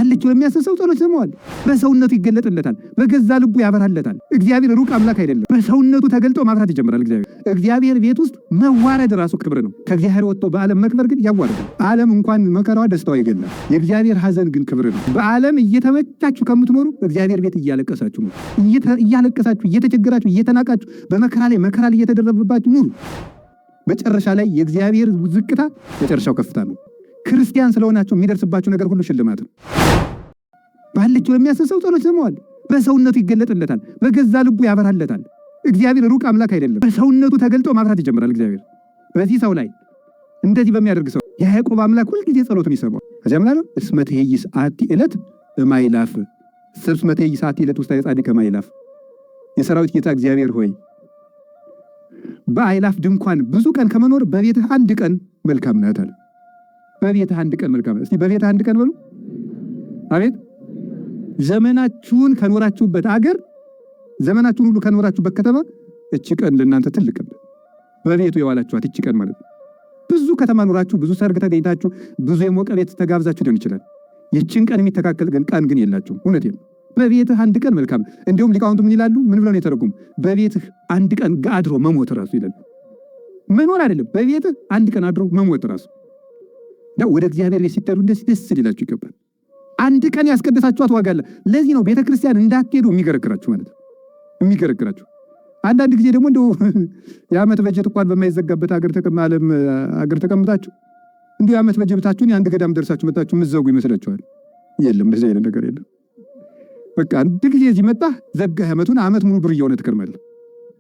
ባለችው ለሚያስብ ሰው ጸሎት ይሰማዋል። በሰውነቱ ይገለጥለታል። በገዛ ልቡ ያበራለታል። እግዚአብሔር ሩቅ አምላክ አይደለም። በሰውነቱ ተገልጦ ማብራት ይጀምራል። እግዚአብሔር ቤት ውስጥ መዋረድ ራሱ ክብር ነው። ከእግዚአብሔር ወጥቶ በዓለም መክበር ግን ያዋርዳል። ዓለም እንኳን መከራዋ ደስታዋ ይገላል። የእግዚአብሔር ሐዘን ግን ክብር ነው። በዓለም እየተመቻችሁ ከምትኖሩ እግዚአብሔር ቤት እያለቀሳችሁ ነው። እያለቀሳችሁ፣ እየተቸገራችሁ፣ እየተናቃችሁ፣ በመከራ ላይ መከራ ላይ እየተደረበባችሁ ኑሩ። መጨረሻ ላይ የእግዚአብሔር ዝቅታ መጨረሻው ከፍታ ነው። ክርስቲያን ስለሆናችሁ የሚደርስባችሁ ነገር ሁሉ ሽልማት ነው። ባለችው ለሚያስብ ሰው ጸሎት ይሰማዋል። በሰውነቱ ይገለጥለታል። በገዛ ልቡ ያበራለታል። እግዚአብሔር ሩቅ አምላክ አይደለም። በሰውነቱ ተገልጦ ማብራት ይጀምራል። እግዚአብሔር በዚህ ሰው ላይ እንደዚህ በሚያደርግ ሰው የያዕቆብ አምላክ ሁልጊዜ ጸሎቱን ይሰማዋል። ከዚያ ምን አለው? እስመ ትሄይስ አቲ ዕለት እማይላፍ እስመ ትሄይስ አቲ ዕለት ውስተ ጻድቅ እማይላፍ። የሰራዊት ጌታ እግዚአብሔር ሆይ በአይላፍ ድንኳን ብዙ ቀን ከመኖር በቤትህ አንድ ቀን መልካም ናት አለ። በቤትህ አንድ ቀን መልካም ናት። እስቲ በቤትህ አንድ ቀን በሉ። አቤት ዘመናችሁን ከኖራችሁበት አገር፣ ዘመናችሁን ሁሉ ከኖራችሁበት ከተማ እቺ ቀን ለእናንተ ትልቅ ቀን፣ በቤቱ የዋላችኋት እቺ ቀን ማለት ነው። ብዙ ከተማ ኖራችሁ፣ ብዙ ሰርግ ተገኝታችሁ፣ ብዙ የሞቀ ቤት ተጋብዛችሁ ሊሆን ይችላል። ይህችን ቀን የሚተካከል ግን ቀን ግን የላችሁም። እውነቴን ነው። በቤትህ አንድ ቀን መልካም። እንዲሁም ሊቃውንቱ ምን ይላሉ? ምን ብለው ነው የተረጉሙ? በቤትህ አንድ ቀን አድሮ መሞት ራሱ ይላል። መኖር አይደለም፣ በቤትህ አንድ ቀን አድሮ መሞት ራሱ። ወደ እግዚአብሔር ቤት ሲጠሩ እንደዚህ ደስ ሊላችሁ ይገባል። አንድ ቀን ያስቀደሳችኋት ዋጋ አለ። ለዚህ ነው ቤተክርስቲያን እንዳትሄዱ የሚገረግራችሁ ማለት ነው። የሚገረግራችሁ አንዳንድ ጊዜ ደግሞ እንደው የዓመት በጀት እንኳን በማይዘጋበት አገር ዓለም አገር ተቀምጣችሁ እንዲሁ የዓመት በጀታችሁን የአንድ ገዳም ደርሳችሁ መጣችሁ የምትዘጉ ይመስላችኋል። የለም፣ እንደዚህ አይነት ነገር የለም። በቃ አንድ ጊዜ እዚህ መጣህ ዘጋህ ዓመቱን፣ ዓመት ሙሉ ብር እየሆነ ትከርማለህ።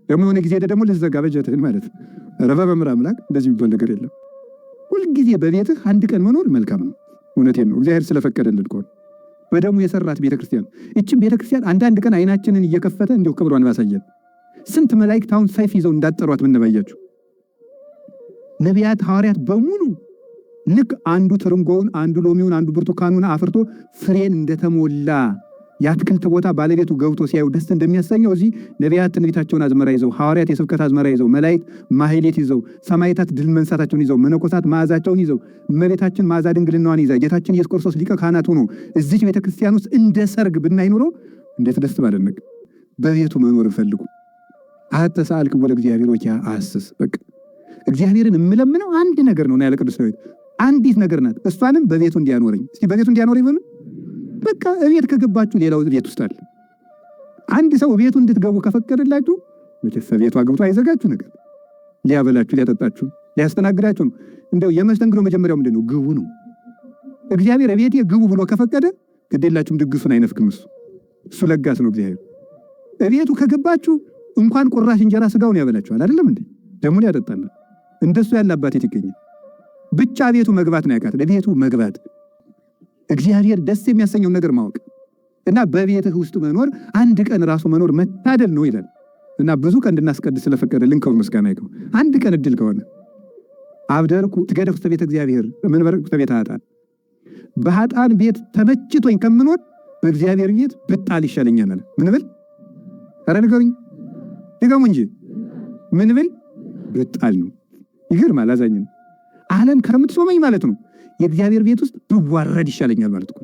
ደግሞ የሆነ ጊዜ ደግሞ ልትዘጋ በጀትህን ማለት ነው። ኧረ በመምህር አምላክ እንደዚህ የሚባል ነገር የለም። ሁልጊዜ በቤትህ አንድ ቀን መኖር መልካም ነው። እውነቴን ነው። እግዚአብሔር ስለፈቀደልን ከሆነ በደሙ የሰራት ቤተክርስቲያን፣ ይህችን ቤተክርስቲያን አንዳንድ ቀን አይናችንን እየከፈተ እንዲሁ ክብሯን ባሳየን። ስንት መላእክት አሁን ሰይፍ ይዘው እንዳጠሯት ምንባያችሁ። ነቢያት ሐዋርያት በሙሉ ልክ አንዱ ትርንጎውን፣ አንዱ ሎሚውን፣ አንዱ ብርቱካኑን አፍርቶ ፍሬን እንደተሞላ የአትክልት ቦታ ባለቤቱ ገብቶ ሲያዩ ደስ እንደሚያሰኘው እዚህ ነቢያት ትንቢታቸውን አዝመራ ይዘው፣ ሐዋርያት የስብከት አዝመራ ይዘው፣ መላእክት ማህሌት ይዘው፣ ሰማዕታት ድል መንሳታቸውን ይዘው፣ መነኮሳት መዓዛቸውን ይዘው፣ እመቤታችን መዓዛ ድንግልናዋን ይዛ፣ ጌታችን ኢየሱስ ክርስቶስ ሊቀ ካህናት ሆኖ እዚች ቤተክርስቲያን ውስጥ እንደ ሰርግ ብናይ ኑሮ እንዴት ደስ ባለንቅ። በቤቱ መኖር ፈልጉ። አተ ሰአልክዎ ለእግዚአብሔር ወኪያ አስስ። በቃ እግዚአብሔርን የምለምነው አንድ ነገር ነው ያለ ቅዱስ ዳዊት። አንዲት ነገር ናት። እሷንም በቤቱ እንዲያኖረኝ። እስቲ በቤቱ እንዲያኖረኝ በሉ። በቃ እቤት ከገባችሁ ሌላው ቤት ውስጥ አለ። አንድ ሰው ቤቱ እንድትገቡ ከፈቀደላችሁ መቼስ ቤቱ አግብቶ አይዘጋችሁ ነገር፣ ሊያበላችሁ፣ ሊያጠጣችሁ፣ ሊያስተናግዳችሁ ነው። እንደው የመስተንግዶ መጀመሪያው ምንድን ነው? ግቡ ነው። እግዚአብሔር ቤቴ ግቡ ብሎ ከፈቀደ ግዴላችሁም ድግሱን አይነፍግም። እሱ ለጋስ ነው እግዚአብሔር። እቤቱ ከገባችሁ እንኳን ቁራሽ እንጀራ ስጋውን ያበላችኋል። አይደለም እንዴ? ደሙን ያጠጣል። እንደሱ ያለ አባት የት ይገኛል? ብቻ ቤቱ መግባት ነው ያቃተን። ቤቱ መግባት፣ እግዚአብሔር ደስ የሚያሰኘውን ነገር ማወቅ እና በቤትህ ውስጥ መኖር፣ አንድ ቀን ራሱ መኖር መታደል ነው ይላል። እና ብዙ ቀን እንድናስቀድስ ስለፈቀደልን ክብር ምስጋና ይግባው። አንድ ቀን እድል ከሆነ አብደርኩ ትገደፍ ውስተ ቤተ እግዚአብሔር መንበር ውስተ ቤተ ኃጥአን፣ በኃጥአን ቤት ተመችቶኝ ከምኖር በእግዚአብሔር ቤት ብጣል ይሻለኛል አለ። ምን ብል? ኧረ ንገሩኝ፣ ድገሙ እንጂ። ምን ብል? ብጣል ነው። ይገርማል። አዛኝን ዓለም ከምትጾመኝ ማለት ነው የእግዚአብሔር ቤት ውስጥ ብዋረድ ይሻለኛል ማለት ነው።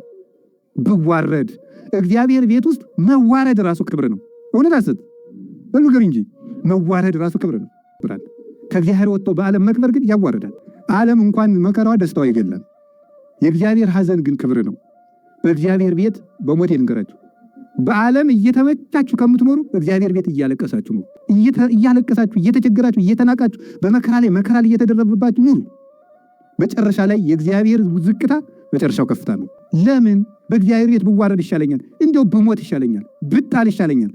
ብዋረድ፣ እግዚአብሔር ቤት ውስጥ መዋረድ ራሱ ክብር ነው። እውነት አሰት በሉ ንገሩኝ እንጂ። መዋረድ ራሱ ክብር ነው። ከእግዚአብሔር ወጥቶ በዓለም መክበር ግን ያዋርዳል። ዓለም እንኳን መከራዋ ደስታዋ ይገላል። የእግዚአብሔር ሐዘን ግን ክብር ነው። በእግዚአብሔር ቤት በሞቴ ልንገራችሁ፣ በዓለም እየተመቻችሁ ከምትኖሩ በእግዚአብሔር ቤት እያለቀሳችሁ ኑሩ። እያለቀሳችሁ፣ እየተቸገራችሁ፣ እየተናቃችሁ፣ በመከራ ላይ መከራ ላይ እየተደረበባችሁ ኑሩ። መጨረሻ ላይ የእግዚአብሔር ዝቅታ መጨረሻው ከፍታ ነው። ለምን? በእግዚአብሔር ቤት ብዋረድ ይሻለኛል፣ እንዲያው ብሞት ይሻለኛል፣ ብጣል ይሻለኛል።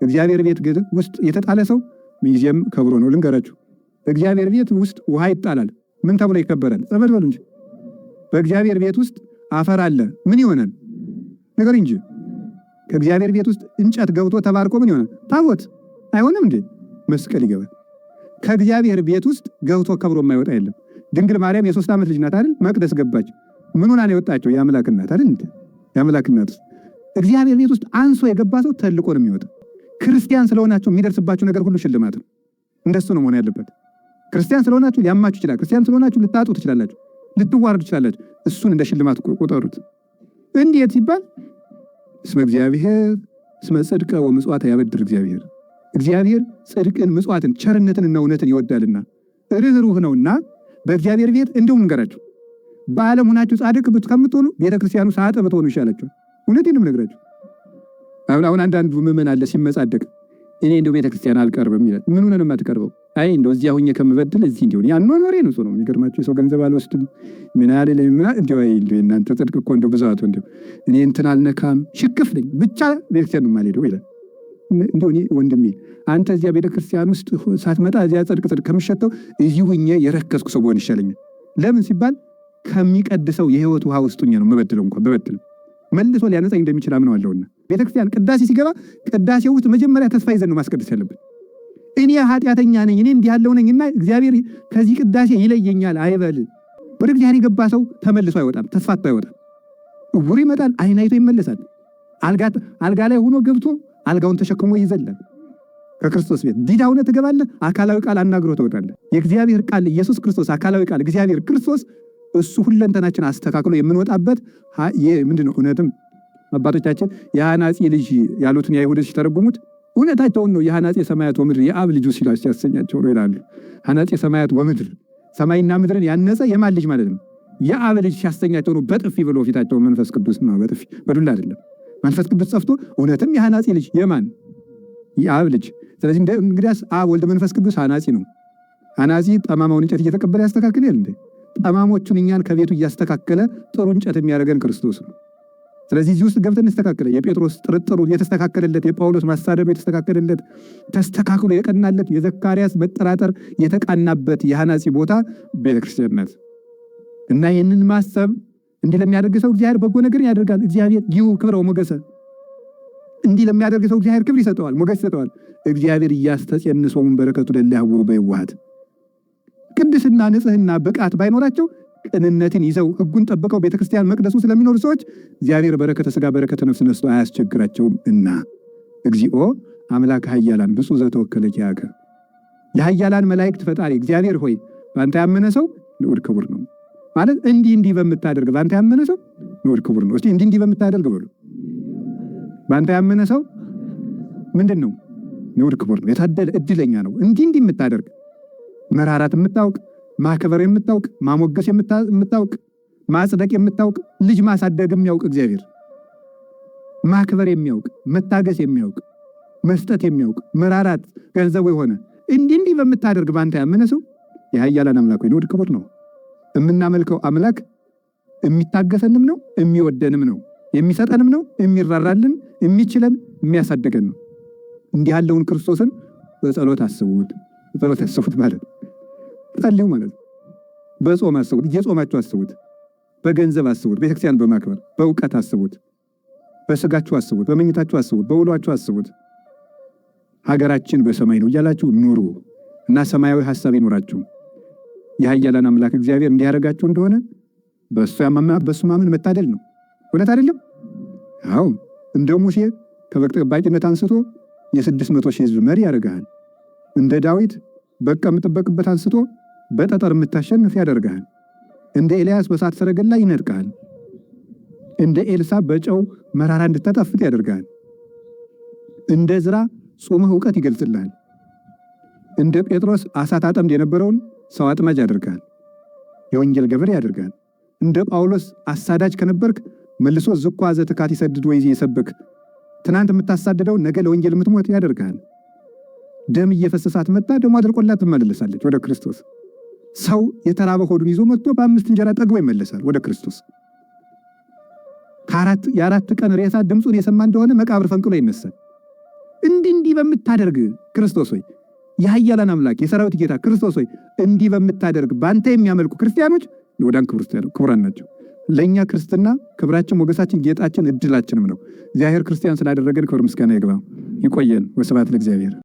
እግዚአብሔር ቤት ውስጥ የተጣለ ሰው ምንጊዜም ከብሮ ነው። ልንገራችሁ፣ እግዚአብሔር ቤት ውስጥ ውሃ ይጣላል። ምን ተብሎ ይከበራል? ጸበል በሉ እንጂ። በእግዚአብሔር ቤት ውስጥ አፈር አለ። ምን ይሆናል? ነገር እንጂ። ከእግዚአብሔር ቤት ውስጥ እንጨት ገብቶ ተባርኮ ምን ይሆናል? ታቦት አይሆንም እንዴ? መስቀል ይገባል። ከእግዚአብሔር ቤት ውስጥ ገብቶ ከብሮ የማይወጣ የለም። ድንግል ማርያም የ3 ዓመት ልጅ ናት አይደል? መቅደስ ገባች። ምን ሆና ነው የወጣቸው? የአምላክ እናት አይደል እንዴ? የአምላክ እናት። እግዚአብሔር ቤት ውስጥ አንሶ የገባ ሰው ተልቆ ነው የሚወጣ። ክርስቲያን ስለሆናችሁ የሚደርስባችሁ ነገር ሁሉ ሽልማት ነው። እንደሱ ነው መሆን ያለበት። ክርስቲያን ስለሆናችሁ ሊያማችሁ ይችላል። ክርስቲያን ስለሆናችሁ ልታጡ ትችላላችሁ፣ ልትዋረዱ ትችላላችሁ። እሱን እንደ ሽልማት ቁጠሩት። እንዴት ሲባል እስመ እግዚአብሔር እስመ ጽድቀ ወምጽዋተ ያበድር እግዚአብሔር፣ እግዚአብሔር ጽድቅን ምጽዋትን ቸርነትንና እውነትን ይወዳልና ርኅሩህ ነውና በእግዚአብሔር ቤት እንደውም እንገራችሁ በዓለም ሆናችሁ ጻድቅ ከምትሆኑ ቤተክርስቲያኑ ኃጥእ ብትሆኑ ይሻላችኋል። እውነቴን ነው የምነግራችሁ። አሁን አንዳንዱ ምዕመን አለ ሲመጻደቅ እኔ እንደው ቤተክርስቲያን አልቀርብም ይላል። ምን ሆነህ ነው የማትቀርበው? አይ እንደው እዚያ ሁኜ ከምበድል እዚህ እንዲሆን ያኗኗሬ ነው ነው። የሚገርማችሁ የሰው ገንዘብ አልወስድም ምን አልልም እንደው አይ እንደው እናንተ ጽድቅ እኮ እንደው ብዛቱ እንደው እኔ እንትን አልነካም ሽክፍ ነኝ ብቻ ቤተክርስቲያን ነው የማልሄደው ይላል። እንደው እኔ ወንድሜ አንተ እዚያ ቤተክርስቲያን ውስጥ ሳትመጣ እዚያ ጽድቅ ጽድቅ ከምሸተው እዚህ ሁኜ የረከስኩ ሰው ብሆን ይሻለኛል። ለምን ሲባል ከሚቀድሰው የህይወት ውሃ ውስጥ ሁኜ ነው የምበድለው። እንኳን ብበድልም መልሶ ሊያነጻኝ እንደሚችል አምነዋለሁና ቤተክርስቲያን ቅዳሴ ሲገባ ቅዳሴ ውስጥ መጀመሪያ ተስፋ ይዘን ነው ማስቀደስ ያለብን። እኔ ኃጢአተኛ ነኝ፣ እኔ እንዲህ ያለው ነኝና እግዚአብሔር ከዚህ ቅዳሴ ይለየኛል አይበል። ወደ እግዚአብሔር የገባ ሰው ተመልሶ አይወጣም፣ ተስፋቶ አይወጣም። እውር ይመጣል፣ አይን አይቶ ይመለሳል። አልጋ ላይ ሆኖ ገብቶ አልጋውን ተሸክሞ ይዘላል። ከክርስቶስ ቤት ዲዳ ሆነህ ትገባለህ። አካላዊ ቃል አናግሮ ትወጣለህ። የእግዚአብሔር ቃል ኢየሱስ ክርስቶስ አካላዊ ቃል እግዚአብሔር ክርስቶስ እሱ ሁለንተናችን አስተካክሎ የምንወጣበት ምንድን ነው? እውነትም አባቶቻችን የሐናጺ ልጅ ያሉትን የአይሁድ ሲተረጉሙት እውነታቸውን ነው። የሐናጺ ሰማያት ወምድር የአብ ልጁ ሲያሰኛቸው ነው ይላሉ። ሐናጺ ሰማያት ወምድር ሰማይና ምድርን ያነጸ የማን ልጅ ማለት ነው? የአብ ልጅ ሲያሰኛቸው ነው። በጥፊ ብሎ ፊታቸውን መንፈስ ቅዱስ ነው። በጥፊ በዱላ አይደለም። መንፈስ ቅዱስ ጸፍቶ እውነትም የሐናጺ ልጅ የማን የአብ ልጅ። ስለዚህ እንግዲያስ አብ ወልድ መንፈስ ቅዱስ ሐናጺ ነው። ሐናጺ ጠማማውን እንጨት እየተቀበለ ያስተካክል እንዴ? ጠማሞቹን እኛን ከቤቱ እያስተካከለ ጥሩ እንጨት የሚያደርገን ክርስቶስ ነው። ስለዚህ እዚህ ውስጥ ገብተን እንስተካከለ። የጴጥሮስ ጥርጥሩ የተስተካከለለት፣ የጳውሎስ ማሳደዱ የተስተካከለለት፣ ተስተካክሎ የቀናለት፣ የዘካርያስ መጠራጠር የተቃናበት የሐናጺ ቦታ ቤተክርስቲያን ናት። እና ይህንን ማሰብ እንዲህ ለሚያደርግ ሰው እግዚአብሔር በጎ ነገር ያደርጋል። እግዚአብሔር ይሁ ክብረ ወሞገሰ። እንዲህ ለሚያደርግ ሰው እግዚአብሔር ክብር ይሰጠዋል፣ ሞገስ ይሰጠዋል። እግዚአብሔር እያስተጼንሶሙ በረከቱ ለእለ ያዕውሩ በየዋሃት። ቅድስና፣ ንጽህና፣ ብቃት ባይኖራቸው ቅንነትን ይዘው ሕጉን ጠብቀው ቤተክርስቲያን መቅደሱ ስለሚኖሩ ሰዎች እግዚአብሔር በረከተ ሥጋ በረከተ ነፍስ ነስቶ አያስቸግራቸውም። እና እግዚኦ አምላክ ኃያላን ብፁዕ ዘተወከለ ኪያከ፣ የኃያላን መላእክት ፈጣሪ እግዚአብሔር ሆይ በአንተ ያመነ ሰው ንዑድ ክቡር ነው። ማለት እንዲህ እንዲህ በምታደርግ በአንተ ያመነ ሰው ንዑድ ክቡር ነው። እስቲ እንዲህ እንዲህ በምታደርግ በሉ። በአንተ ያመነ ሰው ምንድን ነው? ንዑድ ክቡር ነው። የታደለ እድለኛ ነው። እንዲህ እንዲህ የምታደርግ መራራት የምታውቅ፣ ማክበር የምታውቅ፣ ማሞገስ የምታውቅ፣ ማጽደቅ የምታውቅ፣ ልጅ ማሳደግ የሚያውቅ እግዚአብሔር ማክበር የሚያውቅ፣ መታገስ የሚያውቅ፣ መስጠት የሚያውቅ፣ መራራት ገንዘቡ የሆነ እንዲህ እንዲህ በምታደርግ በአንተ ያመነ ሰው የኃያላን አምላክ ወይ ንዑድ ክቡር ነው። የምናመልከው አምላክ የሚታገሰንም ነው፣ የሚወደንም ነው፣ የሚሰጠንም ነው፣ የሚራራልን፣ የሚችለን፣ የሚያሳድገን ነው። እንዲህ ያለውን ክርስቶስን በጸሎት አስቡት፣ በጸሎት አስቡት ማለት ነው። ጸልዩ ማለት ነው። በጾም አስቡት፣ እየጾማችሁ አስቡት፣ በገንዘብ አስቡት፣ ቤተክርስቲያን በማክበር በእውቀት አስቡት፣ በስጋችሁ አስቡት፣ በመኝታችሁ አስቡት፣ በውሏችሁ አስቡት። ሀገራችን በሰማይ ነው እያላችሁ ኑሩ እና ሰማያዊ ሀሳብ ይኖራችሁ። የኃያላን አምላክ እግዚአብሔር እንዲያደርጋችሁ እንደሆነ በእሱ ማመን መታደል ነው። እውነት አይደለም? አዎ፣ እንደ ሙሴ ከበግ ጠባቂነት አንስቶ የ600,000 ሕዝብ መሪ ያደርግሃል። እንደ ዳዊት በግ ከምትጠብቅበት አንስቶ በጠጠር የምታሸንፍ ያደርግሃል። እንደ ኤልያስ በእሳት ሰረገላ ይነጥቅሃል። እንደ ኤልሳ በጨው መራራ እንድታጣፍጥ ያደርግሃል። እንደ ዕዝራ ጾመህ እውቀት ይገልጽልሃል። እንደ ጴጥሮስ አሳ ታጠምድ የነበረውን ሰው አጥማጅ ያደርግሃል። የወንጌል ገበሬ ያደርግሃል። እንደ ጳውሎስ አሳዳጅ ከነበርክ መልሶ ዝኳ ዘትካት ይሰድድ ወይ የሰብክ ትናንት የምታሳድደው ነገ ለወንጌል የምትሞት ያደርግሃል። ደም እየፈሰሳት መጣ፣ ደሞ አድርቆላት ትመለሳለች ወደ ክርስቶስ። ሰው የተራበ ሆዱን ይዞ መጥቶ በ5 እንጀራ ጠግቦ ይመለሳል ወደ ክርስቶስ። የአራት ቀን ሬሳ ድምፁን የሰማ እንደሆነ መቃብር ፈንቅሎ ይነሳል። እንዲህ እንዲህ በምታደርግ ክርስቶስ ሆይ፣ የኃያላን አምላክ የሰራዊት ጌታ ክርስቶስ ሆይ፣ እንዲህ በምታደርግ በአንተ የሚያመልኩ ክርስቲያኖች ወዳን ክቡራን ናቸው። ለእኛ ክርስትና ክብራችን፣ ሞገሳችን፣ ጌጣችን፣ እድላችንም ነው። እግዚአብሔር ክርስቲያን ስላደረገን ክብር ምስጋና ይግባው። ይቆየን። ወስብሐት ለእግዚአብሔር።